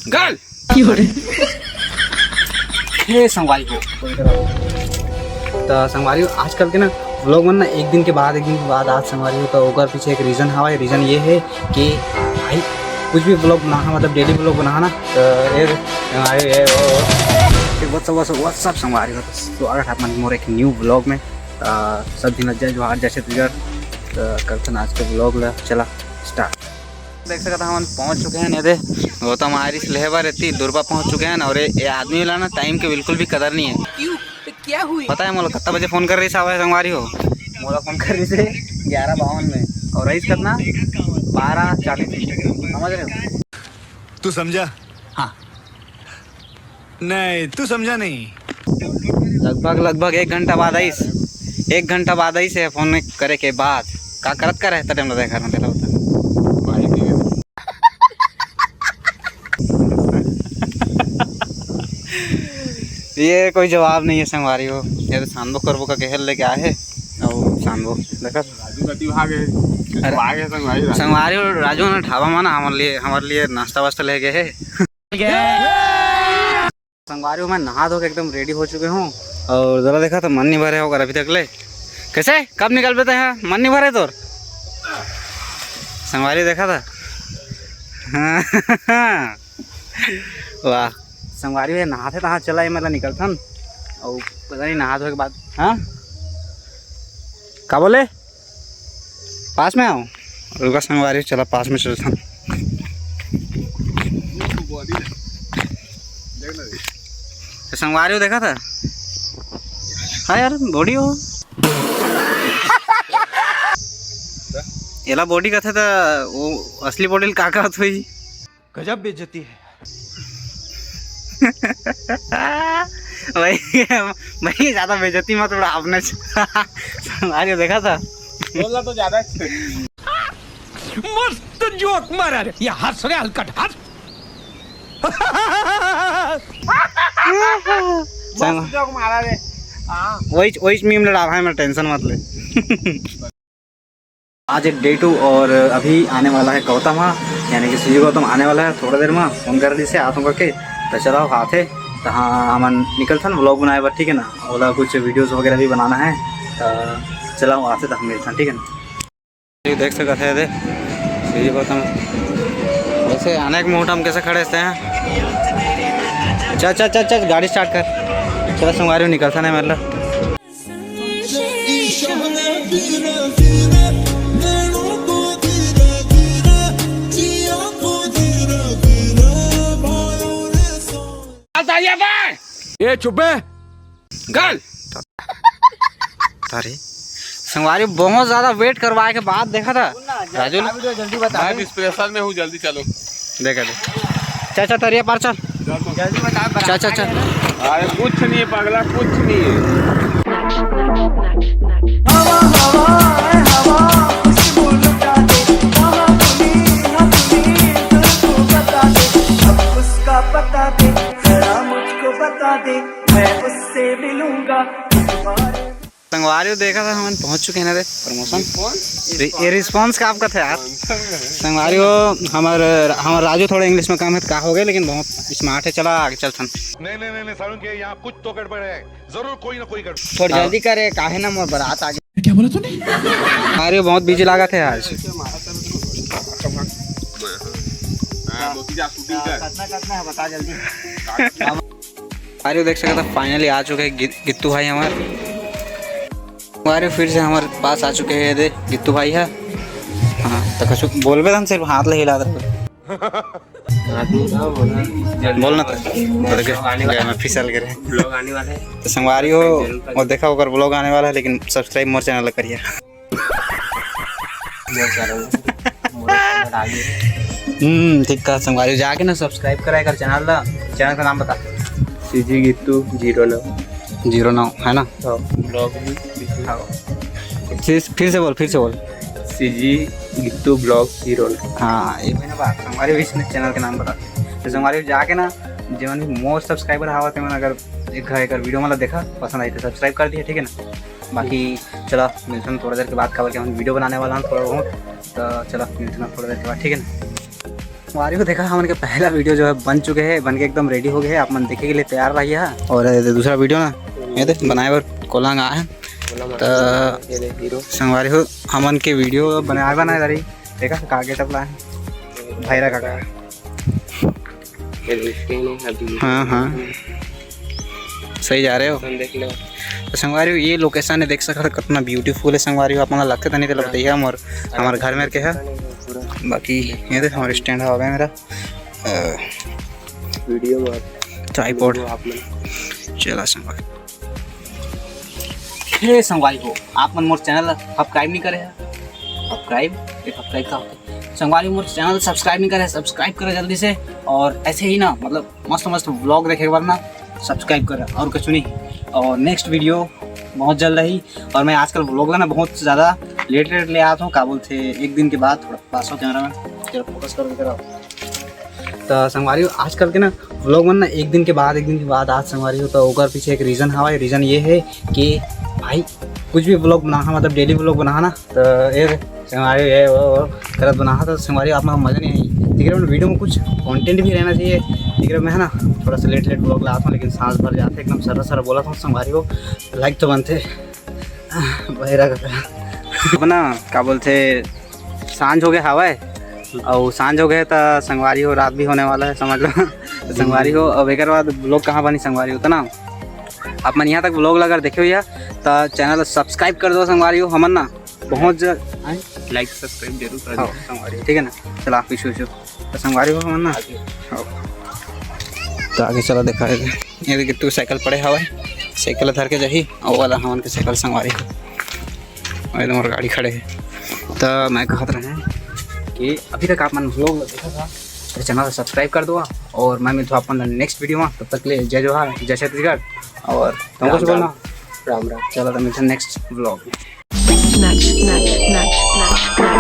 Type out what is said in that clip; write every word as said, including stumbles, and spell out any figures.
गल। हे संगवारी हो, त संगवारी हो, आजकल के ना व्लॉग मन ना एक दिन के बाद, एक दिन के बाद आज संगवारी हो, त ओकर पीछे एक रीजन हवय। रीजन ये हे कि भाई कुछ भी व्लॉग बनाहा, मतलब डेली व्लॉग बनाहा ना, त ये संगवारी हो, ये वो, ये what's up, what's up, what's up संगवारी हो, त स्वागत हे आप मन मोर एक न्यू व्लॉग में। त सब दिन जय जोहार, जय छत्तीसगढ़। त करथन आज के व्लॉग ला, चला स्टार्ट। देख सकत हन, हमन पहुंच चुके हन। ये दे, गौतम आरिस लेहे बर एती दुर्बा पहुंच चुके हन। और ये, ये आदमी ला ना टाइम के बिल्कुल भी कदर नहीं है। क्यों? तो क्या हुई? पता है मोला कितना बजे फोन कर रही साहब संगवारी हो? मोला फोन कर रही से ग्यारह बावन में, और रईस कितना, बारह चालीस में। समझ रहे हो? तू समझा? हाँ। नहीं, तू समझा नहीं। लगभग, लगभग एक घंटा बाद आइस। एक घंटा बाद आइस हे फोन करे के बाद। का करत का रहता टाइम लगता है घर में, तेला बता। ये कोई जवाब नहीं है संगवारी हो। ये तो सांबो करबो का कहल लेके आए हे। और सांबो देखा। राजू गति भाग है। अरे। भाग है संगवारी। संगवारी हो, राजू ना ढाबा में ना हमारे लिए, हमारे लिए नाश्ता वास्ता ले गए है। संगवारी हो, मैं नहा धो के एकदम रेडी हो चुके हूँ। और जरा देखा तो मन नहीं भरे होगा अभी तक ले। कैसे, कब निकल पे हैं? मन नहीं भरे तोर? संगवारी देखा था। वाह। संगवारी हो, नहाथे तहाँ चला, ये मतलब निकलथन। और पता नहीं नहा धो के बाद, हाँ, का बोले? पास में आओ। रुका संगवारी, चला पास में चलथन। तो संगवारी हो देखा था? हाँ यार, बॉडी हो। एला बॉडी कथे त वो असली बॉडी का कहत होई? गजब बेइज्जती है। भाई, भाई ज्यादा बेइज्जती मत उड़ा अपने। संगवारी हो देखा था? बोलना तो ज्यादा है। मस्त जोक मारा रे, ये हंस रे हलकट हंस। संग- जोक मारा रे। हाँ। वही, वही मीम लड़ा भाई, मैं टेंशन मत ले। आज डे टू और अभी आने वाला है गौतम, हाँ, यानी कि सीजी गौतम आने वाला है थोड़ा देर में, फोन कर दी से आत हूँ करके। तो चलाओ आथे, तो हाँ, हमन निकलथन व्लॉग बनाए बर, ठीक है ना? ओला कुछ वीडियोज़ वगैरह भी बनाना है, तो चलाओ आथे, तो हम मिलथन, ठीक है ना? ये देख सकत है, दे सीजी गौतम वैसे अनेक मुहूर्त हम कैसे खड़े थे हैं। चल चल चल चल, गाड़ी स्टार्ट कर। चलो संगवारी हो, निकलथन है मतलब। ये चुप है। गल। अरे संगवारी, बहुत ज्यादा वेट करवाए के बाद देखा था राजू। जल्दी बता। मैं डिस्प्रेशन में हूँ, जल्दी चलो। देखा दे। चाचा तरिया पार चल। जल्दी बता। चाचा चल। अरे कुछ नहीं है पगला, कुछ नहीं है। हवा हवा है हवा, खुशबू लुटा दे। कहाँ बुनी ना बुनी, तुझको बता दे। अब उसका पता दे, जरा मुझको बता दे, मैं उससे मिलूंगा। संगवारी हो देखा था, हमन पहुंच चुके हैं ना रे प्रमोशन। ये, ये रिस्पॉन्स का आपका था यार। संगवारी हो, हमार हमार राजू थोड़ा इंग्लिश में कम है तो का हो गए, लेकिन बहुत स्मार्ट है। चला आगे चलथन। नहीं नहीं नहीं नहीं, सारुण के यहाँ कुछ तो गड़बड़ है, जरूर कोई ना कोई गड़बड़। थोड़ा जल्दी करे, काहे ना मोर बारात आ गई। क्या बोला तूने? अरे बहुत बिजी लागत है आज। हाँ, मोती जा शूटिंग कर। कितना कितना है बता जल्दी। अरे देख सकता, फाइनली आ चुके हैं गि-, गित्तू भाई हमारे। अरे फिर से हमारे पास आ चुके हैं, दे गित्तू भाई है। हाँ, तो कुछ बोलबे तन सिर्फ हाथ ले हिला दे। हाँ, तू ना बोलना। बोलना तो। बोल के गया मैं फिसल करे। ब्लॉग आने वाला है। तो संगवारी हो, जरूर करिए। वो देखा ओकर ब्लॉग आने वाला है, लेकिन सब्सक्राइब मोर चैनल करिए। मोर चैनल, मोर चैनल आगे। हम्म, ठीक कहा संगवारी, जाके ना सब्सक्राइब करा कर चैनल ला। चैनल का नाम बता। सीजी गित्तू जीरो नौ। जीरो नौ, है ना? हाँ। ब्लॉग भी। हाँ। फिर, फिर से बोल, फिर से बोल। सीजी गित्तू ब्लॉग जीरो नौ। हाँ, ये मैंने बात, संगवारी भी इसने चैनल के नाम बता। तो संगवारी जाके ना, जेमन भी मोर सब्सक्राइबर हवा, तेमन अगर एक, एक वीडियो मतलब देखा, पसंद आई तो सब्सक्राइब कर दिया, ठीक है ना? बाकी चला मिलथन थोड़ा देर के बाद, काबर के हम वीडियो बनाने वाला हन थोड़ा बहुत, तो चला मिलथन थोड़ा देर के बाद, ठीक है ना? संगवारी हो, देखा, हमन के पहला वीडियो जो है बन चुके हे, बन के एकदम रेडी हो गए हे, आप मन देखे के लिए तैयार रहिए। और ये दूसरा वीडियो ना, ये देख, बनाए बर कोलांग आए हे। त संगवारी हो, हमन के वीडियो बनाए बनाए दारी, देखा का गेटअप लाए हे भैरा काका। हाँ, हाँ, सही जा रहे हो। त संगवारी हो, ये लोकेशन हे, देख सकत हो कितना ब्यूटीफुल हे संगवारी हो। आप मन ला लगथे त नहीं, त ला बताइए, हमर हमर घर में के हे। बाकी ये देख, हमर स्टैंड हवे मेरा, वीडियो में ट्राइपॉड। आप मन चला संगवारी। हे संगवारी हो, आप मन मोर चैनल ला सब्सक्राइब नहीं करे हे, सब्सक्राइब, ये सब्सक्राइब का होथे? संगवारी हो, मोर चैनल सब्सक्राइब नहीं करे हे, सब्सक्राइब करे जल्दी से। और ऐसे ही ना, मतलब, मस्त मस्त व्लॉग देखे बर ना सब्सक्राइब करे, और कुछ नहीं। और नेक्स्ट वीडियो बहुत जल्द ही। और मैं आजकल व्लॉग ला ना बहुत ज़्यादा लेट लेट ले आत हूँ, का बोलथे, एक दिन के बाद। थोड़ा पास हो कैमरा में, तेरा फोकस कर इधर आओ। त संगवारी हो, आजकल के ना व्लॉग मन ना एक दिन के बाद, एक दिन के बाद आज संगवारी हो, त ओकर पीछे एक रीज़न हवय। रीज़न ये हे कि भाई कुछ भी व्लॉग बनाहा, मतलब डेली व्लॉग बनाहा ना, त ये संगवारी ये वो, वो करत बनाहा, त संगवारी आप मन मज़ा नहीं आई। तेकरे बर वीडियो में कुछ कंटेंट भी रहना चाहिए। तेकरे बर मैं है ना थोड़ा सा लेट लेट व्लॉग लात हूँ, लेकिन सांस भर जाथे, एकदम सरर सरर बोलत हूँ संगवारी हो, लाइक तो बनथे। भैरा का अपना का बोलथे, सांझ हो गए हवय, अउ सांझ हो गए त संगवारी हो, रात भी होने वाला है, समझ लो। त संगवारी हो, अब एकर बाद व्लॉग कहाँ बनी संगवारी हो, त ना आप मन यहाँ तक व्लॉग ला अगर देखे हुई है त चैनल सब्सक्राइब कर दो संगवारी हो। हमन ना बहुत ज- आए? लाइक सब्सक्राइब जरूर कर हाँ। दो संगवारी हो। ठीक है ना, चला पीछू पीछू त संगवारी हो हमन ना। हाँ। त आगे चला देखा है, ये देख तू साइकिल पड़े हवय, साइकिल धर के जाही, अउ वाला हमन के साइकिल संगवारी हो। अउ ये मोर गाड़ी खड़े हे। त मैं कहत रहे कि अभी तक आप मन व्लॉग ला देखा था, तो चैनल सब्सक्राइब कर दो, और मैं मिलता हूँ आप मन नेक्स्ट वीडियो में। तब तक के लिए जय जोहार, जय छत्तीसगढ़, और तुमको राम कुछ बोलना? राम। राम राम। चलो, तो मिलते हैं नेक्स्ट व्लॉग में। Next, next, next, next, next.